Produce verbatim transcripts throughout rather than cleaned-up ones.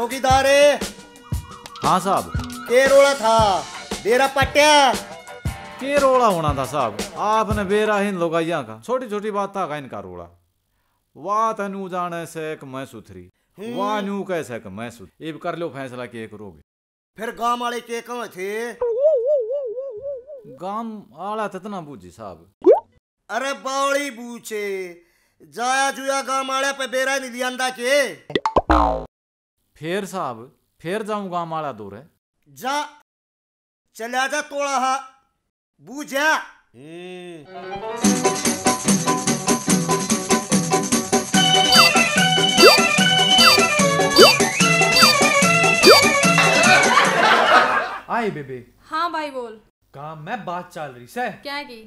चौकीदार। हाँ साहब। के रोला था? बेरा पट्या? के रोला होना था साहब, आपने बेरा ही इन लुगाइयां का, छोटी छोटी बात का इनका रोला। वाह तै न्यू जाने से कि मैं सुथरी, हम्म। वाह न्यू कह से कि मैं सुथरी। इब कर लो फैसला, के करोगे? फिर गांव वाले के कहें थे? गांव आला तो इतना बूझे साहब। अरे बावली बूझे, जाया जुया गांव वाले पे बेरा नहीं लियांदा के? फेर साहब, फेर जाऊं गांव वाला दौरे? जा, चला जा तोड़ा हा, बूझा। हम्म। आए बेबे। हाँ भाई, बोल। गांव में बात चल रही से। क्या की?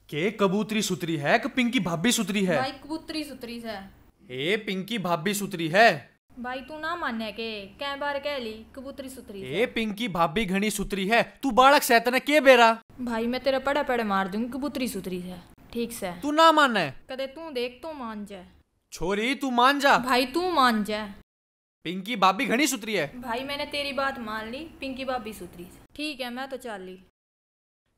के कबूतरी सुतरी है कि पिंकी भाभी सुतरी है? भाई, कबूतरी सुतरी से। ए, पिंकी भाभी सुतरी है। भाई, तू ना माने के, कै बार कह ली, कबूतरी सुतरी से। ए, पिंकी भाभी घणी सुतरी है। तू बालक से, तने के बेरा? भाई, मैं तेरे पड़े पड़े मार दूंगी, कबूतरी सुतरी से। ठीक से। तू ना माने। कदे तू देख, तू मान जा। छोरी, तू मान जा। भाई, तू मान जा। पिंकी भाभी घणी सुतरी है। भाई, मैंने तेरी बात मान ली, पिंकी भाभी सुतरी से। ठीक है, मैं तो चल ली।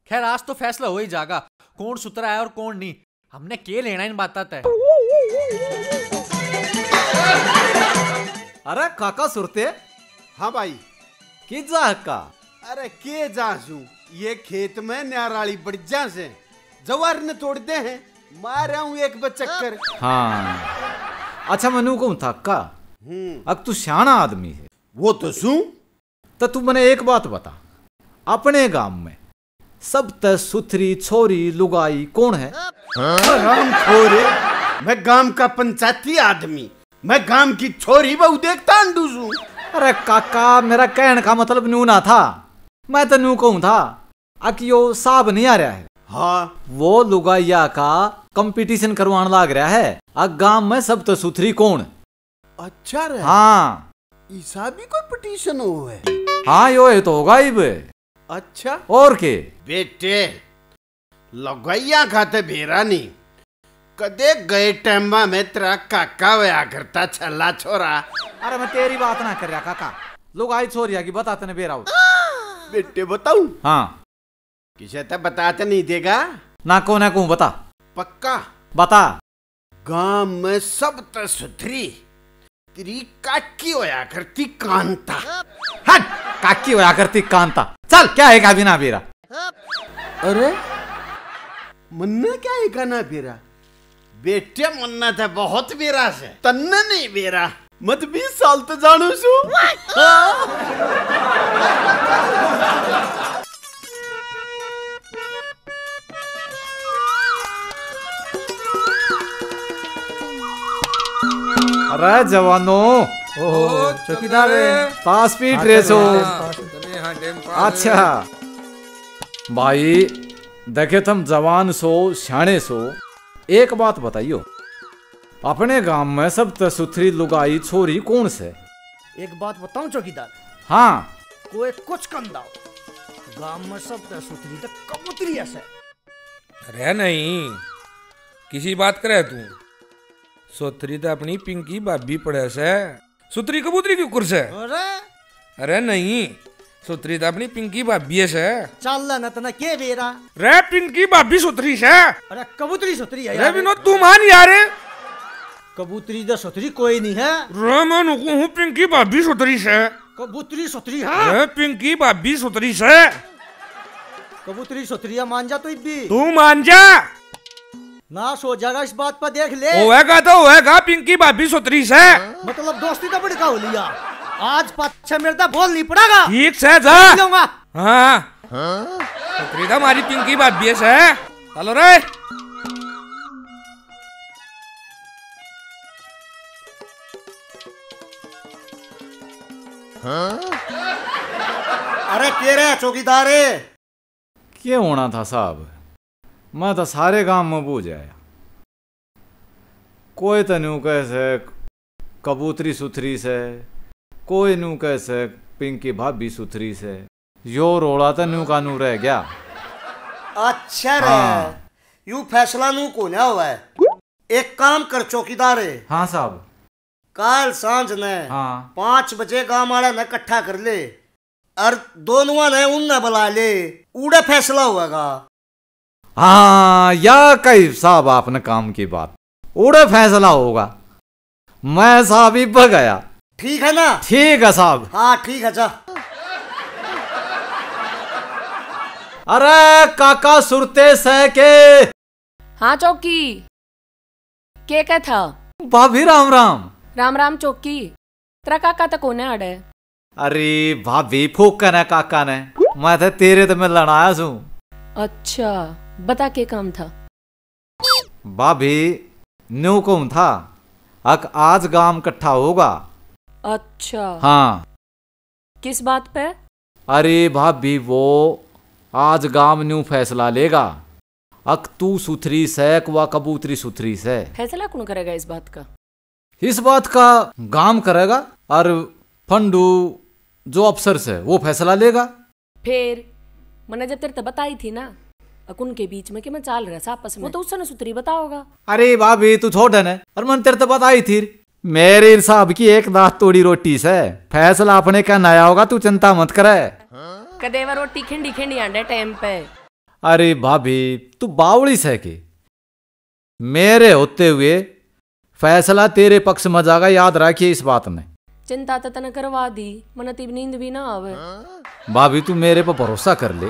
खैर, आज तो फैसला हो ही जागा, कौन सुतरा है और कौन नहीं। हमने के लेना इन बातां तै। अरे काका सुरते। हाँ भाई। की जा हक्का? अरे के जा सू, ये खेत में न्याराली बढ़िया से जवार ने तोड़ दे हैं, मार आऊं एक बचक्कर। हाँ। अच्छा, मैं न्यू कहूं था हक्का, हम्म। अक तू सियाणा आदमी है। वो तो सू। तो तू मने एक बात बता, अपने गांव में सब तै सुथरी छोरी लुगाई कौन है? हाँ, राम छोरे, मैं गांव का पंचायती आदमी, मैं गांव की छोरी बहू देखता अंडू सू। अरे काका, मेरा कहने का मतलब न्यू ना था, मैं तो न्यू कहूं था, अक यो साहब नहीं आ रहा है। हाँ। वो लुगाइया का competition करवान लाग रहा है, अक गांव में सब तै सुथरी कौन? अच्छा रे। हाँ। इसा भी कोई पटीशन हो है? हाँ, यो है तो होगा ही बे। अच्छा। और के? बेटे, लुगाइया खाते बेरा नहीं। कदे गए टाइमा में तेरा काका होया करता छल्ला छोरा। अरे मैं तेरी बात ना कर रहा काका, लुगाई छोरिया की बता तने बेरा हो। बेटे बताऊं? हाँ। किसे तो बता तो नहीं देगा? ना को ना कहूँ, बता। पक्का? बता। गांव में सब तो सुथरी तेरी काकी होया करती कांता। हट, काकी होया करती कांता। चल, क्या है का बिना बेरा? अरे, मन्ना क्या है का ना बेरा? बेटे, मन्ना तो बहुत बेरा से, तन्ने नहीं बेरा। मत बीस साल तो जानू सू। अरे जवानो। ओहो, चौकीदार। पास पीट हाँ, रहे सो। चले, हाँ, चले, हाँ, time pass। अच्छा। भाई, देखे थम जवान सो, स्याणे सो, एक बात बताइयो, अपने गांव में सब तै सुथरी लुगाई छोरी कौन से? एक बात बताऊं चौकीदार? हाँ। कोई कुछ कम दाओ, गांव में सब तै सुथरी तो कबूतरी है से। अरे नहीं, किसी बात करे तू? सुथरी तो अपनी पिंकी भाभी पड़े से। सुथरी कबूतरी क्यों कर से? अरे? अरे नहीं, सुथरी तो अपनी पिंकी भाभी है से। चल ना, तना के बेरा? रे पिंकी भाभी सुथरी से। अरे कबूतरी सुथरी है रे यार। विनोद, तू मान यार। कबूतरी तो सुथरी कोई नहीं है। रे मैं नुकू हूँ, पिंकी भाभी सुथरी से। कबूतरी सुथरी है। रे पिंकी भाभी सुथरी से। कबूतरी सुथरी है, मान जा तू इब्बी। तू मान जा। नाश हो जाएगा इस बात पर, देख ले। होएगा तो होएगा, पिंकी भाभी सुथरी से। मतलब दोस्ती तो बड़का हो लिया, आज पाछे मेरे तो बोल नहीं पड़ेगा। ठीक से जा। लूंगा। हाँ। सुथरी तो हमारी पिंकी भाभी से। चलो रे। अरे के रे चौकीदार? के होना था साहब, मैं तो सारे गांव में बूझ आया। कोई तो न्यू कह से कबूतरी सुथरी से, कोई न्यू कह से पिंकी भाभी सुथरी से। यो रोला तो न्यू का न्यू रह गया। अच्छा रे, हाँ। यू फैसला न्यू कोन्या हुआ है। एक काम कर चौकीदार। हाँ साहब। काल सांझ ने हाँ। पाँच बजे गांव वाले ने इकट्ठा कर ले और दोनों ने उनने बुला ले, उड़े फैसला होगा। हाँ, या कही साहब आपने काम की बात, उड़े फैसला होगा। मैं साहब इब गया। ठीक है ना? ठीक है साहब। हाँ, ठीक है, जा। अरे काका सुरते सै के? हाँ चौकी, के कह था? भाभी राम राम। राम राम चौकी, तेरा काका तो कोने आड़े? अरे भाभी, फूक ने काका ने, मैं तो तेरे तो मिलण आया सूं। अच्छा, बता के काम था? भाभी, न्यू कहूं था, अक आज गांव इकट्ठा होगा। अच्छा। हाँ। किस बात पे? अरे भाभी, वो आज गांव न्यू फैसला लेगा, अक तू सुथरी सै, अक वा कबूतरी सुथरी सै। फैसला कौन करेगा इस बात का? इस बात का गांव करेगा, और फंडू जो अफसर सै, वो फैसला लेगा। फिर मने जब तेरे ते बताई थी ना, अक उनके बीच में कि मैं चाल रहा सा आपस में, वो तो उसने सुथरी बताओगा। अरे भाभी, तू छोड़ ने, और मन तेरे ते बताई थी, मेरे हिसाब की एक दांत तोड़ी रोटी सै, फैसला अपने का नया होगा, तू चिंता मत करे। कदे वा रोटी खिंडी खिंडी आंडे टाइम पे। अरे भाभी, तू बावली सै के? मेरे होते हुए फैसला तेरे पक्ष में जागा, याद रखिए इस बात ने। चिंता तो तने करवा दी, मने तो इब नींद भी ना आवे। भाभी, तू मेरे पर भरोसा कर ले,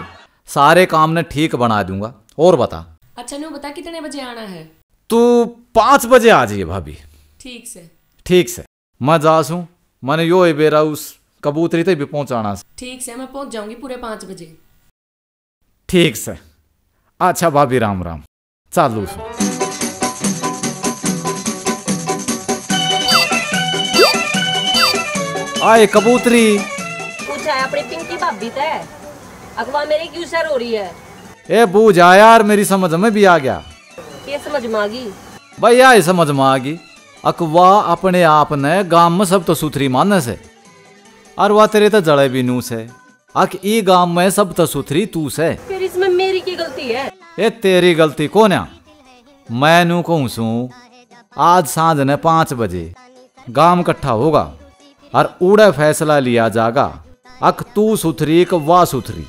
सारे काम ने ठीक बना दूंगा। और बता। अच्छा, न्यू बता कितने बजे आना है? तू पाँच बजे आ जाइए भाभी। ठीक से। ठीक से। मैं जा सूं, मैंने यो ही बेरा उस कबूतरी तक भी पहुंचाना से। ठीक से, मैं पहुंच जाऊंगी पूरे पाँच बजे। ठीक से। अच्छा भाभी, राम राम। चालू से। आए कबूतरी। पूछा है अपनी पिंकी भाभी तै, अक वा मेरे क्यों सर हो रही है? ए बूझा यार, मेरी समझ में भी आ गया। के समझ में आ गई? भाई, या ही समझ में आ गई। अक वा अपने आप ने गांव में सब तो सुथरी माने से, और वा तेरे तो जड़े भी नू से। अक ई गांव में सब तो सुथरी तू सै। फिर इसमें मेरी की गलती है? ए, तेरी गलती कोन्या। मैं नू कहूं सूं, आज सांझ ने पाँच बजे गांव इकट्ठा होगा और उड़े फैसला लिया जागा, अक तू सुथरी, अक वा सुथरी।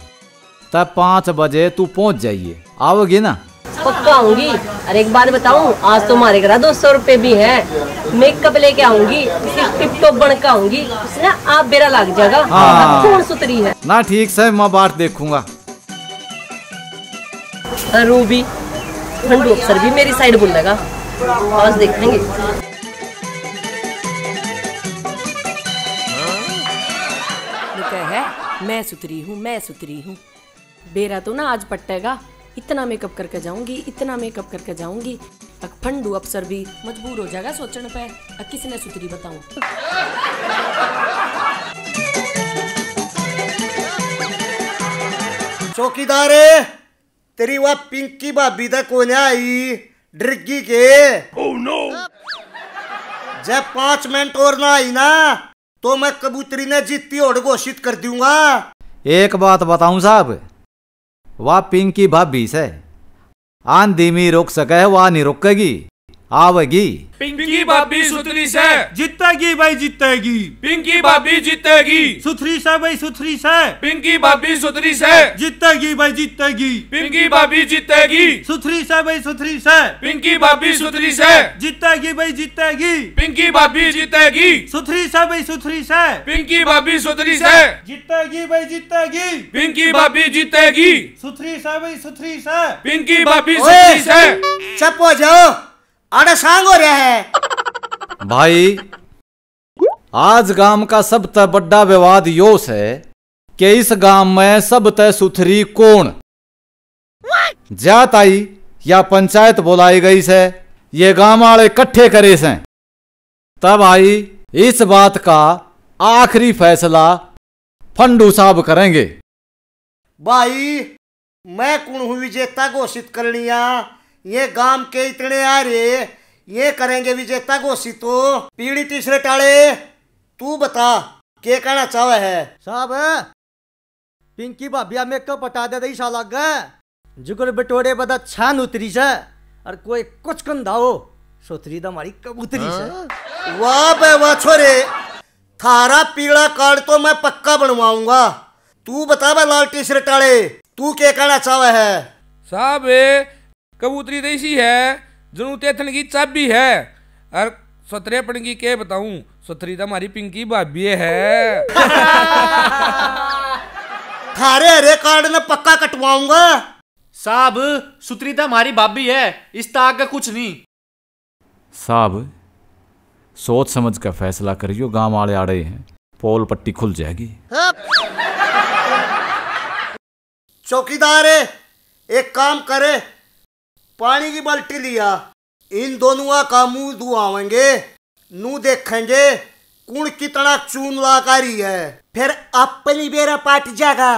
तै पाँच बजे तू पहुंच जाइए, आओगी ना? पक्का आऊंगी। और एक बात बताऊं, आज तो हमारे घर दो सौ रुपए भी है। मेकअप लेके आऊंगी, सिर्फ टिप टॉप बन के आऊंगी। उसने आप बेरा लग जाएगा। हाँ। कौन सुथरी है ना? ठीक से, मैं बाट देखूंगा। और रूबी, फंडू अफसर भी मेरी साइड बोलेगा। आज देखेंगे। वो कह है, मैं सुथरी हूँ, मैं सुथरी हूँ। बेरा तो ना आज पट्टेगा, इतना मेकअप करके जाऊंगी, इतना मेकअप करके जाऊंगी। अक फंडू अफसर भी मजबूर हो जाएगा सोचण पे, अक किसने सुथरी बताऊं। चौकीदार, तेरी वा पिंकी भाभी तै कोन्या आई, डरगी के? Oh no! जै पाँच मिनट और ना आई ना, तो मैं कबूतरी ने जीती होड़ घोषित कर दूंगा। एक बात बताऊं साहब, वा पिंकी भाभी सै, आंधी मी रोक सके है, वा नहीं रोकेगी, आवेगी। पिंकी भाभी सुथरी सै। जीतेगी भाई, जीतेगी। पिंकी भाभी जीतेगी। सुथरी सै भाई, सुथरी सै। पिंकी भाभी सुथरी सै। जीतेगी भाई, जीतेगी। पिंकी भाभी जीतेगी। सुथरी सै भाई, सुथरी सै। पिंकी भाभी सुथरी सै। जीतेगी भाई, जीतेगी। पिंकी भाभी जीतेगी। सुथरी सै भाई, सुथरी सै। पिंकी भाभी सुथरी सै। जीतेगी भाई, जीतेगी। पिंकी भाभी जीतेगी। सुथरी सै भाई, सुथरी सै। पिंकी भाभी ओए, सुथरी सै। चुप हो जाओ, आड़े सांग हो रहा है। भाई, आज गांव का सबतै बड़ा विवाद यो सै कि इस गांव में सबतै सुथरी कौन? ज्या ताई या पंचायत बुलाई गई सै, ये गांव वाले इकट्ठे करे सै। तब आई इस बात का आखिरी फैसला फंडू साहब करेंगे। भाई, मैं कुण हूँ विजेता घोषित करनिया? ये गांव के इतने आ रहे, ये करेंगे विजेता घोषित। तो पीढ़ी तीसरे टाले, तू बता, के कहना चाहे है? साहब, पिंकी भाभी मेकअप हटा दे, ईसा लागे जुगड़ बटोरे बदा छान उतरी सै, और कोई कुछ कंधा हो, सुथरी तो हमारी कबूतरी से। हाँ? वाह बे वाह छोरे, थारा पीला कार्ड तो मैं पक्का बनवाऊंगा। तू बता बे लाल टी शर्ट वाले, तू के कहना चाहे है? साहब, कबूतरी तो इसी है, जणू तेथन की चाबी है। और सुथरेपन की के बताऊं, सुथरी तो हमारी पिंकी भाभी है। थारे हरे कार्ड ने पक्का कटवाऊंगा। साहब, सुथरी तो हमारी भाभी है, इस तो आगे कुछ नहीं। साहब, सोच समझ का फैसला करियो, गांव वाले आड़े हैं, पोल पट्टी खुल जाएगी। चौकीदार, एक काम करे, पानी की बाल्टी लिया, इन दोनुआ का मुंह धुआवेंगे, नू देखेंगे कौन कितना चून ला रही है, फिर अपनी बेरा पाट जाएगा।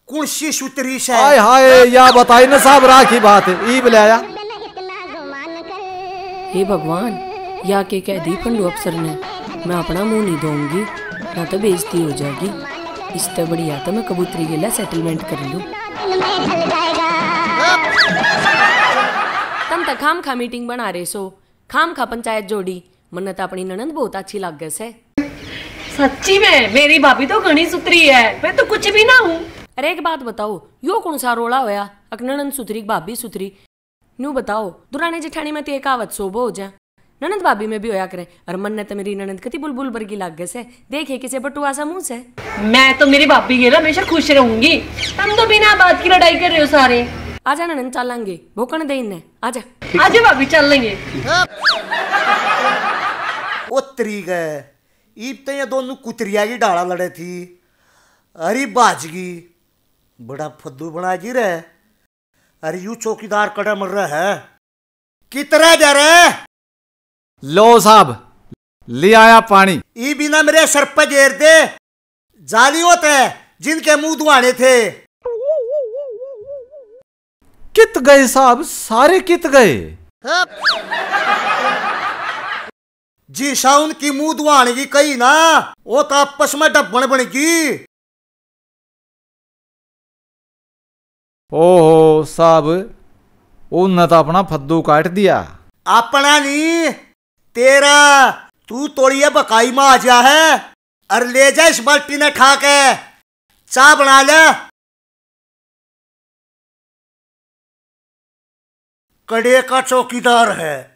कौन सी सुतरी से? हाय हाय, या बताई ना साहब, राखी बात ईब ले आया। हे भगवान, या के कह दी फंडू अफसर ने, मैं अपना मुंह नहीं दूंगी, ना तो बेइज्जती हो जाएगी। इससे बढ़िया तो मैं कबूतरी गेला सेटलमेंट कर लूं। तम तो खाम खा मीटिंग बना रहे सो, खाम खा पंचायत जोड़ी। मन्ने तो अपनी ननद बहुत अच्छी लागे से। सच्ची में मेरी भाभी तो घणी सुथरी है, मैं तो कुछ भी ना हूँ। अरे एक बात बताओ, यो कौन सा रोला होया? अक ननद सुथरी, भाभी सुथरी। न्यू बताओ, दुरानी जेठानी में तो एक आवत सोबो हो जा, ननद भाभी में भी होया करे। और मन्ने तो मेरी ननद कती बुलबुल बरगी लागे से, देखे किसे बटुआ सा मुंह से। मैं तो मेरी भाभी के ना हमेशा खुश रहूंगी। तुम तो बिना बात की लड़ाई कर रहे हो सारे। आजा ननद, चालांगे, भोकण दे इन्हें, आजा। आजा भाभी, चल लेंगे। ओ तेरी गए, ईब तो ये दोनों कुतरिया की डाला लड़े थी। अरे बाजगी, बड़ा फद्दू बना जी रे। अरे यू चौकीदार कड़ा मर रहा है। कितरा जा रे? लो साहब, ले आया पानी। ई बिना मेरे सर पे गेर दे। जाली होते हैं जिनके मुंह धुआने थे। कित गए साहब, सारे कित गए? जी साउन की मुंह धुआने की कही ना, वो तो आपस में डब्बन बन गई। ओहो साहब, उनने तो अपना फद्दू काट दिया। अपना नहीं, तेरा। तू तोड़िए बकाई में आ जा है, और ले जा इस बाल्टी ने ठा के, चाय बना ले। कड़े का चौकीदार है,